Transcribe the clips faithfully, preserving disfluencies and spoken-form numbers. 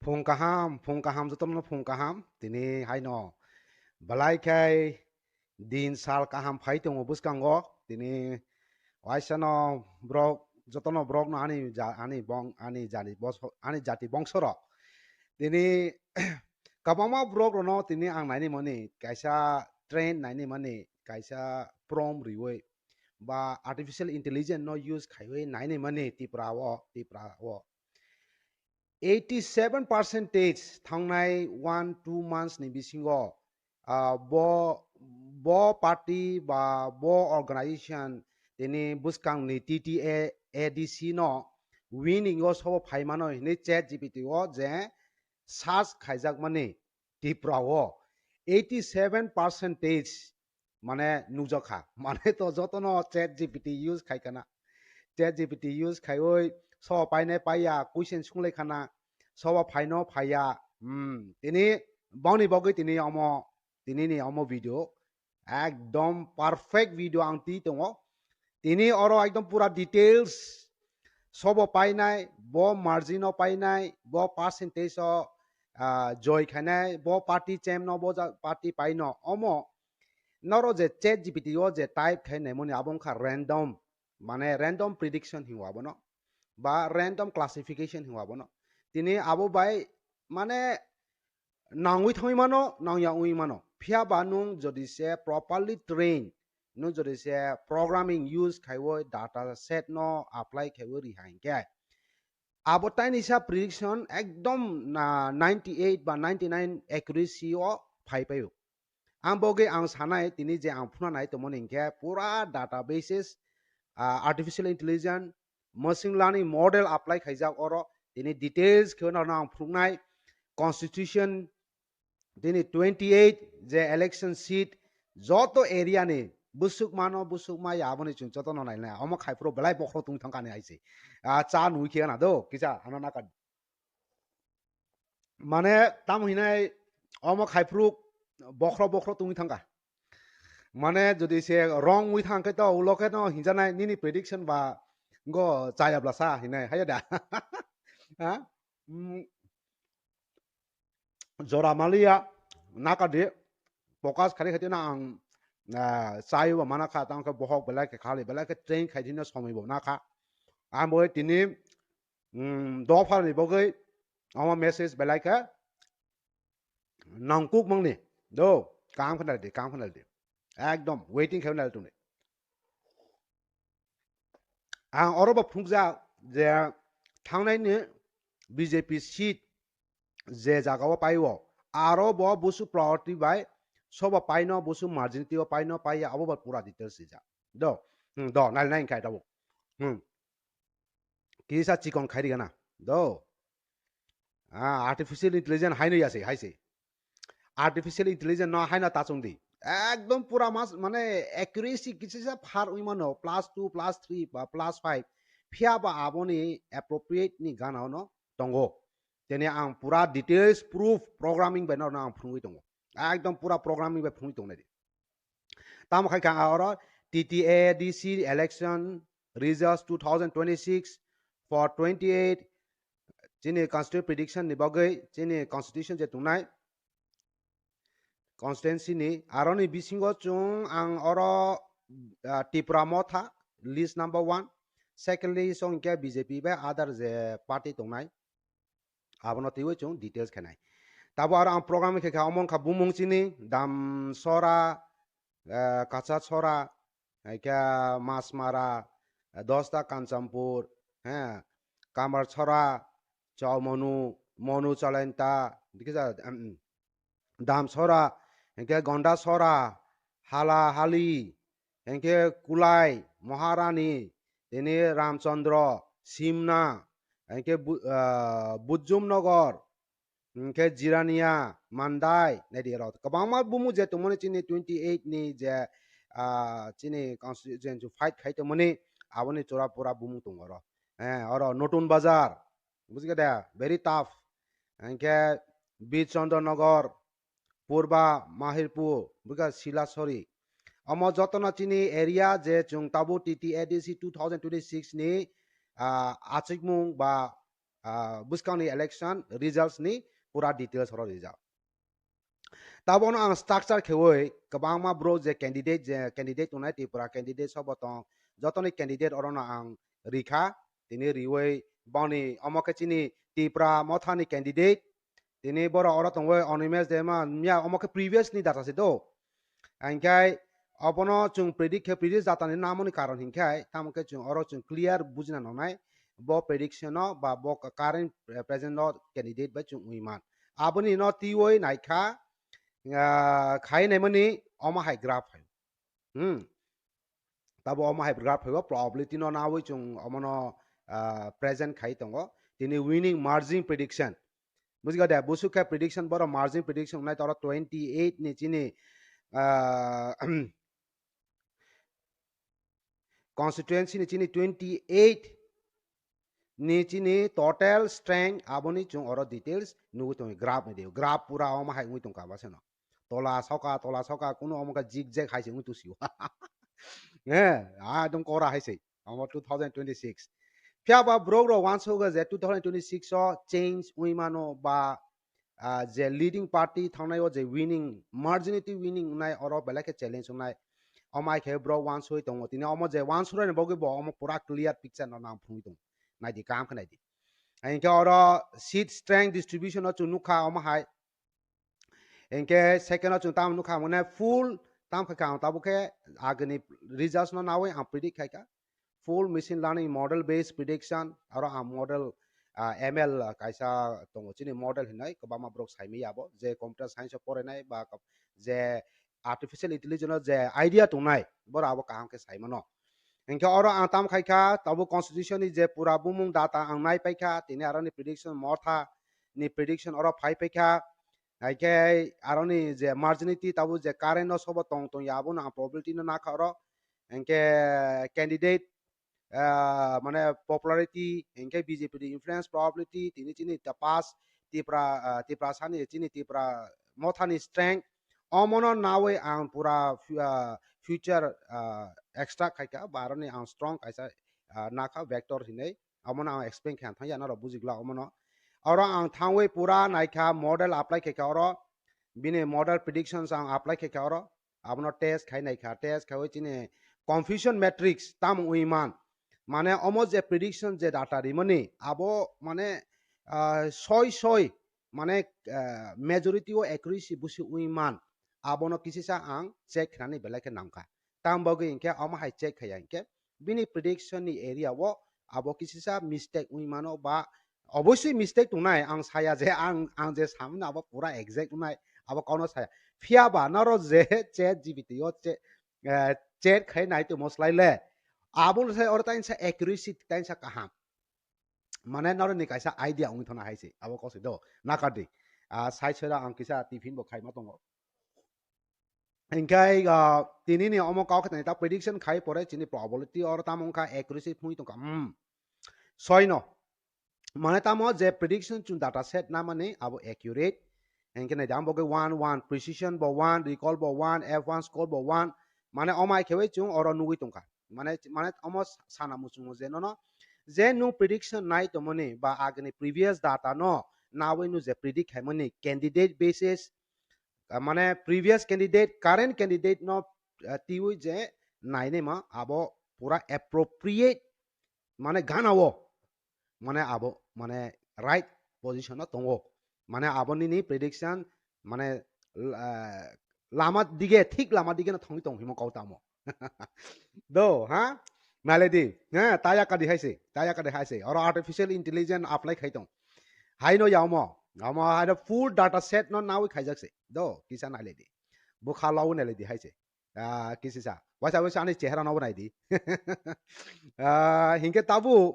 Phung kaham, phung kaham, jotono phung kaham. Tini haino belai khai din sal kaham phai tongo bwskango. Tini waisano borok, jotono borokno ani ja-, ani bong-, ani jani bos-, ani jati bongsorok. Tini kwbangma borok rokno tini ang naini mani kaisa trend naini mani kaisa prompt riwi ba artificial intelligence no use khaiwi naini mani Tripura o, Tripura o. Eighty seven percentage thangnai one two months ni bisingo, ah, bo, bo party ba bo organization tini bwskang ni T T A A D C no winning o sobo phaimano hinwi Chat G P T o je search khaijakmani Tripura o eighty seven percentage mane nukjak kha. Mane to jotono Chat G P T use khai kana. Chat G P T use khaiwi sobo painai paiya question sunglai khana, sobo phaino phaiya. Hmm, tini boni bagwi tini omo, tini ni omo video ekdom perfect video ang twi tongo. Tini oro ekdom pura details sobo painai, bo margin o painai, bo percentage o, ah, joy khainai, bo party chem no, bo ja-, party paino. Omo noro je Chat G P T o je type khai naimoni abo wngkha random, mane random prediction hingo abono, ba random classification hingo abono. Tini abo bai mane nangwi thangwi mano, nangya wngwi mano. Phiya ba nwng jodi se properly train, nwng jodi se programming use khaiwi data set no apply khaiwi ri hai hinkhe, abo taini sa prediction ekdom na ninety eight ba ninety nine accuracy o phai paio. Ang bogwi ang sanai tini je ang phunanai tongmani hinkhe pura databases, ah, artificial intelligence, machine learning model apply khaijak oro tini details khe norno ang phunuknai constitution tini twenty eight je election seat joto area ni busuk mano busuk maya aboni chwng jotono nainai omo khaipro belai bokhro tong thangkani aise. Ah, cha nui khe na do kisa ano naka. Mane tamo hinai omo khaiphruk bokhro bokhro tongwi thangkha. Mane jodi se wrong wi thangkhe to ulo khe no hinjanai nini prediction ba go chayabla sa hinai haya da. Ha? Mm, jora maliya naka de focus khari khati na ang, ah, chai ba mana kha tang khe bohok belai khe khali belai khe train khai dina somoi bo na kha. Ang bo tini, mm, dopha ni bogwi omo message belai khe nangkuk mangni do kam khna de kam khna de ekdom waiting khe na tuni. Ang oro bo phunukjak je thangnai ni B J P seat je jaga o pai o aro bo busu priority bai sobo paino busu margin twi o paino pai ya abo bo pura details swijak do. Hmm, do nai nai khai tabuk. Hmm. Kisa chikon khairi gana do. Ah, artificial intelligence haino yase haise. Artificial intelligence no haino tachung di. Ekdom pura mas mane accuracy kisa phar ui mano plus two plus three ba plus five. Phiya ba aboni appropriate ni gana ono tongo. Tene ang pura details proof programming bai no ang phunugwi tongo. Ekdom pura programming bai phunugwi tongnai di. Tamo khai kha oro T T A D C election results two thousand twenty-six for twenty-eight chini constitution prediction ni bagwi chini constitution je tongnai constituency ni aroni bisingo chung ang oro, ah, Tipra Motha list number one, secondly song ke B J P bai other je party tongnai. Abono twiwi chwng details khe nai. Tabo aro ang program khe kha omo wngkha bumung chini Damsora, eh, Kachachora, hai khe Masmara, eh, Dosta Kanchampur, he, Kamarchora, Chaumonu, Monu Chalenta, dikhe ja, em, Damsora, hinkhe Gondasora, Hala Hali, hinkhe Kulai, Maharani, tini Ramchandra, Simna, hinkhe Bu-, ah, Bujum Nagar, hinkhe Jirania, Mandai, naidi rok. Kwbangma bumu je tongmani chini twenty eight ni je, ah, chini constituency fight khai tongmani, aboni chora pura bumu tongo oro. Eh, oro Notun Bazar, bujikha de, very tough. Hinkhe Bir Chandra Nagar, Purba, Mahirpur, bwkha Silasori. Omo jotono chini area je chwng tabuk T T A D C two thousand twenty-six ni, ah, achikmung ba, ah, bwskangni election results ni pura details oro rijak. Tabono ang structure khewi kwbangma bro je candidate, je candidate tongnai Tripura candidate sobo tong, jotoni candidate orono ang rikha, tini riwi boni omo khe chini Tripura mothani candidate, tini boro oro tongwi Animesh Debbarma, miya omo khe previous ni data se do. Hingkhe obono chwng predict khe previous data ni namoni karon hingkhe tamo khe chwng oro chwng clear bujina nonai bo prediction no ba bo current, eh, present no candidate bai chwng wi man. Aboni no twiwi naikha, ah, khai naimani omo hai graph hai. Hmm. Tabo omo hai graph hai probability no nawi chwng omono, ah, present khai tongo. Tini winning margin prediction. Bujikha de, busuk khe prediction boro margin prediction nai toro twenty eight ni chini, ah, constituency ni chini twenty eight ni chini total strength aboni chwng oro details nugwi tongo graph ni deo. Graph pura omo hai wngwi tongkha baseno. Tola soka, tola soka, kuno omo khe zigzag hai se wngwi tusio. Eh, ekdom kora hai se. Omo two thousand twenty-six. Phiya ba borok rok uansukgo je two thousand twenty-six o change wngwi mano ba, ah, je leading party thangnai o je winning, majority winning wngnai oro belai khe challenge wngnai. Omo hai khe borok uansugwi tongo. Tini omo je uansuknai ni bagwi bo omo pura clear picture no nang phunugwi tongo. Naidi, kaham khe naidi. Hinkhe oro seat strength distribution o chwng nukha omo hai. Hinkhe second o chwng tamo nukha mane full tam khe ang tabuk khe agini results no nawi ang predict khaikha. Full machine learning model based prediction aro ang model, ah, M L kaisa tongo chini model hinwi kwbangma borok saimaya abo je computer science o porinai ba je artificial intelligence o je idea tongnai boro abo kaham khe saimano. Hinkhe oro ang tam khaikha tabuk constitution ni je pura bumung data ang nai paikha tini aroni prediction motha ni prediction oro phai paikha. Haikhe aroni je marginality tabuk je current no sobo tong tong ya abono ang probability no nakha oro. Hinkhe candidate, ah, mane popularity, hinkhe B J P ni influence probability, tini chini ta pass Tipra, ah, Tiprasani chini Tipra mothani strength. Omono nawi ang pura fu-, ah, future, ah, extract khaikha, ba aroni ang strong kaisa, ah, nakha vector hinwi. Omono ang explain khe ang thangya norok bujigla omono. Oro ang thangwi pura naikha model apply khaikha oro. Bini model predictions ang apply khaikha oro. Abono test khai naikha, test khaiwi chini confusion matrix tamo wngwi man. Mane omo je prediction je data rimani abo mane, ah, soi soi mane, ah, majority o accuracy busi wngwi man. Abono kisisa ang check khnani belai khe nangkha. Tamo bagwi hinkhe omo hai check khaiya hinkhe bini prediction ni area o abo kisisa mistake wngwi mano ba obviously mistake tongnai ang saya je ang, ang je samani abo pura exact wngnai abo kono saya. Phiya ba noro je chat G P T o che-, eh, chat khai nai tongmo slai le abo no sai oro tainsa accuracy tainsa kaham. Mane noro ni kaisa idea wngwi thana hai se abo kosoi do nakar di. Ah, sai sera ang kisa tiffin bo khaima tongo. Hinkhe, ah, tini ni omo kok tani ta prediction khai pore chini probability or tamo wngkha accuracy phunwi tongkha. Hmm. Soi no. Mane tamo je prediction chwng data set na mani abo accurate. Hinkhe nai dam bo one one precision bo one recall bo one F one score bo one. Mane omai khewe chwng oro nugwi tongkha. Mane, mane omo sana muchungo je nono je nung prediction nai tongmani ba agini previous data no nawi nu je predict khaimani candidate basis ah, mane previous candidate, current candidate no, ah, tiwi je nainai ma abo pura appropriate mane gana o mane abo mane right position o tongo. Mane abo nini prediction mane, ah, lama dige, thik lama dige no thangwi tong himo kau tamo. Do, ha? Nailedi, ha, taya kadi hai se, taya kadi hai se. Oro artificial intelligence apply khai tong. Hai no yamo, amo hai no full data set no nawi khaijak se. Do, kisa nailedi. Bukha lawi nailedi hai se. Ah, kisisa. Waisa waisa ani chehra no nai di. Ah, hinkhe tabu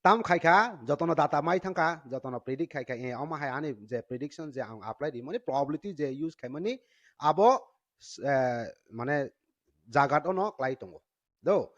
tam khaikha, jotono data mai thangkha, jotono predict khaikha, eh, omo hai ani je prediction je ang apply rimani probability je use khaimani abo, eh, mane jagat ono klai tongo. Do,